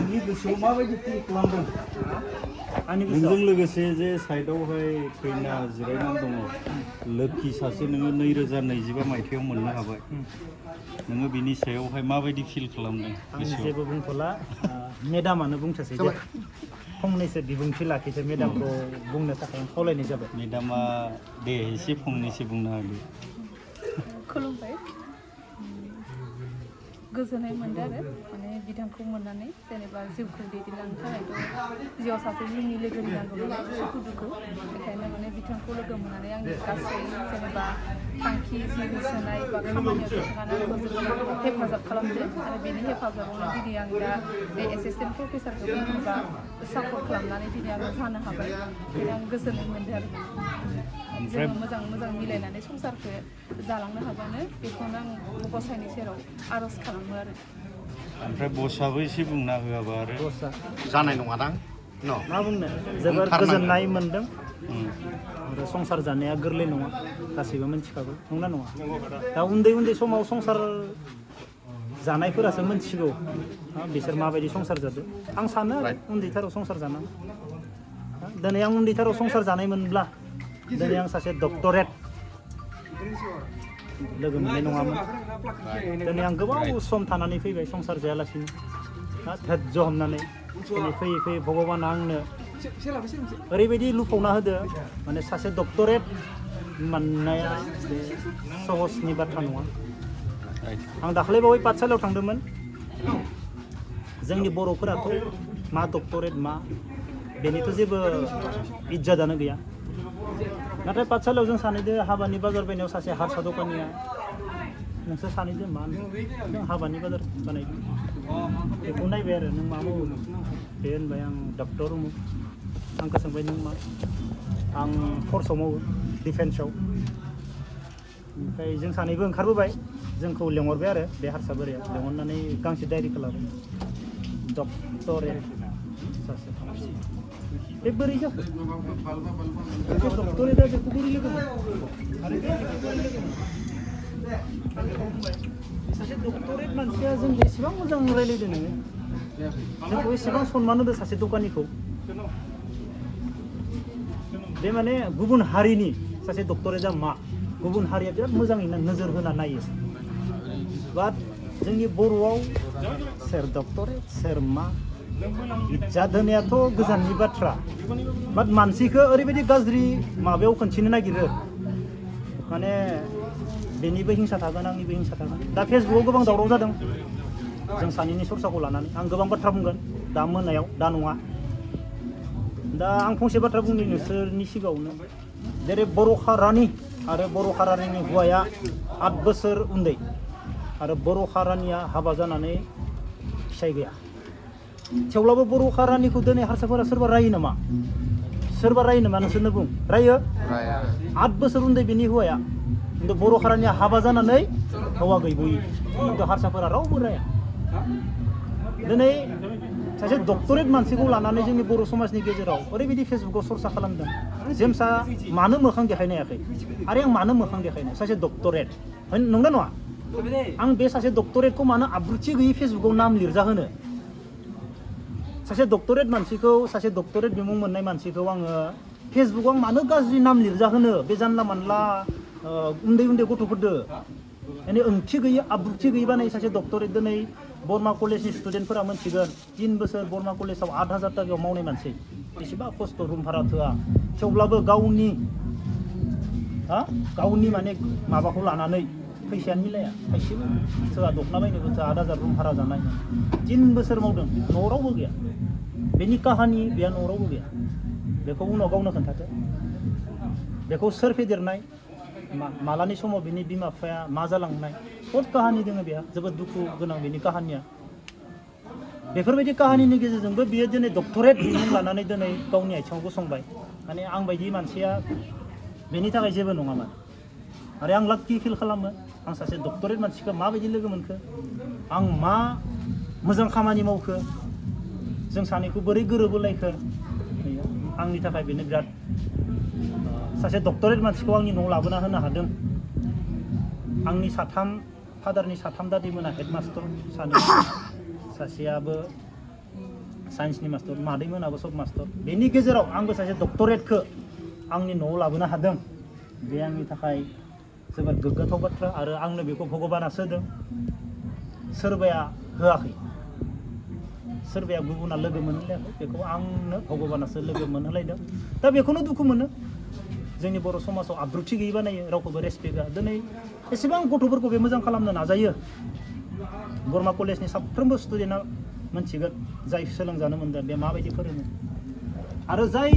नोंनि गोसोआव माबायदि फिल खालामदों नोंजों लोगोसे जे साइडआवहाय खैना जिरायनानै दङ लोखि सासे नोङो 2025 मायथाइयाव मोननो हाबाय नोङो बिनि सायावहाय माबायदि फिल खालामदों आं जेबो बुंथ'ला मेडामानो बुंथोसै दे फंनैसो बिबुंथि लाखिसै मेडामखौ बुंनो थाखाय आं खावलायनाय जाबाय मेडामा दे एसे फंनैसो बुंनो हादो खुलुमबाय गोजोननाय मोनदों आरो माने बिथांखौ मोननानै जेनेबा जिउखौ दैदेनलांनो थाखायथ' जिउआव सासे जिउनि लोगोनि नांगौ नालाय सुखु दुखु बेखायनो माने बिथांखौ लोगो मोननानै आंनि गासै जेनेबा थांखि जि होसोनाय बा खामानियाव बिथाङानो आंखौ जोबोद हेफाजाब खालामदों आरो बेनि हेफाजाबावनो दिनै आं दा बे एसिस्टेन्ट प्रफेसारखौ जेनेबा सापर्ट खालामनानै दिनै आङो जानो हाबाय बेखायनो आं गोजोननाय मोनदों आरो जोङो मोजां मिलायनानै संसारखौ जालांनो हाबानो बेखौनो आं गसाइनि सेराव आर'ज खालामो आरो ओमफ्राय बसआबो एसे बुंना होआबा आरो बसआ जानाय नङादां मा बुंनो जोबोर गोजोननाय मोनदों आरो संसार जानाया गोरलै नङा गासैबो मिथिखागौ नंना नङा दा उन्दै समाव संसार जानायफोरासो मिथिगौ बिसोर माबायदि संसार जादों आं सानो आरो उन्दैथाराव संसार जानांगौ दिनै आं उन्दैथाराव संसार जानायमोनब्ला दिनै आं सासे डक्टरेट लोगो मोननाय नङामोन दिनै आं गोबाव सम थानानै फैबाय संसार जायालासिनो धैर्य हमनानै दिनै फैयै भगबाना आंनो ओरैबायदि लुफावना होदो माने सासे डक्टरेट मोननाया बे सहसनि बाथ्रा नङा आं दाख्लैबावै पाठसालायाव थांदोंमोन जोंनि बर'फोराथ' मा डक्टरेट मा बेनिथ' जेबो इज्जतआनो गैया नाथाय पाठसालायाव जों सानैदों हाबानि बाजार बायनायाव सासे हारसा दखानिया नोंसोर सानैदों मा जों हाबानि बाजार बानायदों बेखौ नायबाय आरो नों मा मावो बे होनबाय आं डक्टर उमुक आंखौ सोंबाय नों मा आं फर्सआव मावो डिफेन्सआव ओमफ्राय जों सानैबो ओंखारबोबाय जोंखौ लेंहरबाय आरो बे हारसा बोराया लेंहरनानै गांसे डायरिखौ लाबाय डक्टरेट सासे बे बोरै जाखो डक्टरेटआ बेखौ बोरै लोगो सासे डक्टरेट मानसिया जों एसेबां मोजां रायलायदों नोङो जोंखौ एसेबां सनमान होदो सासे दखानिखौ बे माने गुबुन हारिनि सासे डक्टरेटआ मा गुबुन हारिया बिराद मोजाङैनो नोजोर होना नायो बाट जोंनि बर'आव सोर डक्टरेट सोर मा इज्जत होनायाथ' गोजाननि बाथ्रा बाट मानसिखौ ओरैबायदि गाज्रि माबायाव खिन्थिनो नागिरो माने बेनिबो हिंसा थागोन आंनिबो हिंसा थागोन दा फेसबुकआव गोबां दावराव जादों जों सानैनि सरसाखौ लानानै आं गोबां बाथ्रा बुंगोन दा मोनायाव दा नङा दा आं फंसे बाथ्रा बुंनि नोंसोरनि सिगाङावनो जेरै बर' हारानि आरो बर' हारानिनि हौवाया 8 बोसोर उन्दै आरो बर' हारानिया हाबा जानानै फिसाय गैया थेवब्लाबो बर' हारानिखौ दिनै हारसाफोरा सोरबा रायो नामा नोंसोरनो बुं रायो 8 बोसोर उन्दै बेनि हौवाया खिन्थु बर' हारानिया हाबा जानानै हौवा गैबोयो खिन्थु हारसाफोरा रावबो राया दिनै सासे डक्टरेट मानसिखौ लानानै जोंनि बर' समाजनि गेजेराव ओरैबायदि फेसबुकाव सरसा खालामदों जेम्सआ मानो मोखां देखायनो हायाखै आरो आं मानो मोखां देखायनो सासे डक्टरेट नंगौ नङा आं बे सासे डक्टरेटखौ मानो आब्रुथि गैयै फेसबुकाव नाम लिरजाहोनो सासे डक्टरेट मानसिखौ सासे डक्टरेट बिमुं मोननाय मानसिखौ आङो फेसबुकाव आं मानो गाज्रि नाम लिरजाहोनो बे जानला मानला उन्दै गथ'फोरदो माने ओंथि गैयै आब्रुथि गैयै बानाय सासे डक्टरेट दिनै बर्मा कलेजनि स्टुडेन्टफोरा मोनथिगोन 3 बोसोर बर्मा कलेजाव 8,000 टाकायाव मावनाय मानसि बेसेबा खस्थ' रुम भारा थोआ थेवब्लाबो गावनि माने माबाखौ लानानै फैसायानो मिलाया थाइसेबो थोआ दखना बायनोबो थोआ 8,000 रुम भारा जानाय 3 बोसोर मावदों न'आव रावबो गैया बेनि काहानि बेया न'आव रावबो गैया बेखौ उनाव गावनो खोन्थादो बेखौ सोर फेदेरनाय मालानि समाव बिनि बिमा बिफाया मा जालांनाय बहुत काहानि दङ बेहा जोबोद दुखु गोनां बेनि काहानिया बेफोरबायदि काहानिनि गेजेरजोंबो बियो दिनै डक्टरेट बिमुं लानानै दिनै गावनि आथिङाव गसंबाय माने आं बायदि मानसिया बेनि थाखाय जेबो नङामोन आरो आं लाक्कि फिल खालामो आं सासे डक्टरेट मानसिखौ माबायदि लोगो मोनखो आं मा मोजां खामानि मावखो जों सानैखौ बोरै गोरोबोलायखो आंनि थाखाय बेनो बिराद सासे डक्टरेट मानसिखौ आंनि न'आव लाबोना होनो हादों आंनि फादारनि 3 दादिमोना हेडमास्टर सासेयाबो साइन्सनि मास्टर मादैमोनाबो सब मास्टर बेनि गेजेराव आंबो सासे डक्टरेटखौ आंनि न'आव लाबोनो हादों बे आंनि थाखाय जोबोद गोग्गाथाव बाथ्रा आरो आंनो बेखौ भगबानासो होदों सोरबाया होआखै सोरबाया गुबुना लोगो मोनहोलायाखै बेखौ आंनो भगबानासो लोगो मोनहोलायदों दा बेखौनो दुखु मोनो जोंनि बर' समाजाव आब्रुथि गैयै बानायो रावखौबो रेसपेक्ट होआ दिनै एसेबां गथ'फोरखौ बे मोजां खालामनो नाजायो बरमा कलेजनि साफ्रोमबो स्टुडेन्टआ मोनथिगोन जाय सोलोंजानो मोनदों बे माबायदि फोरोङो आरो जाय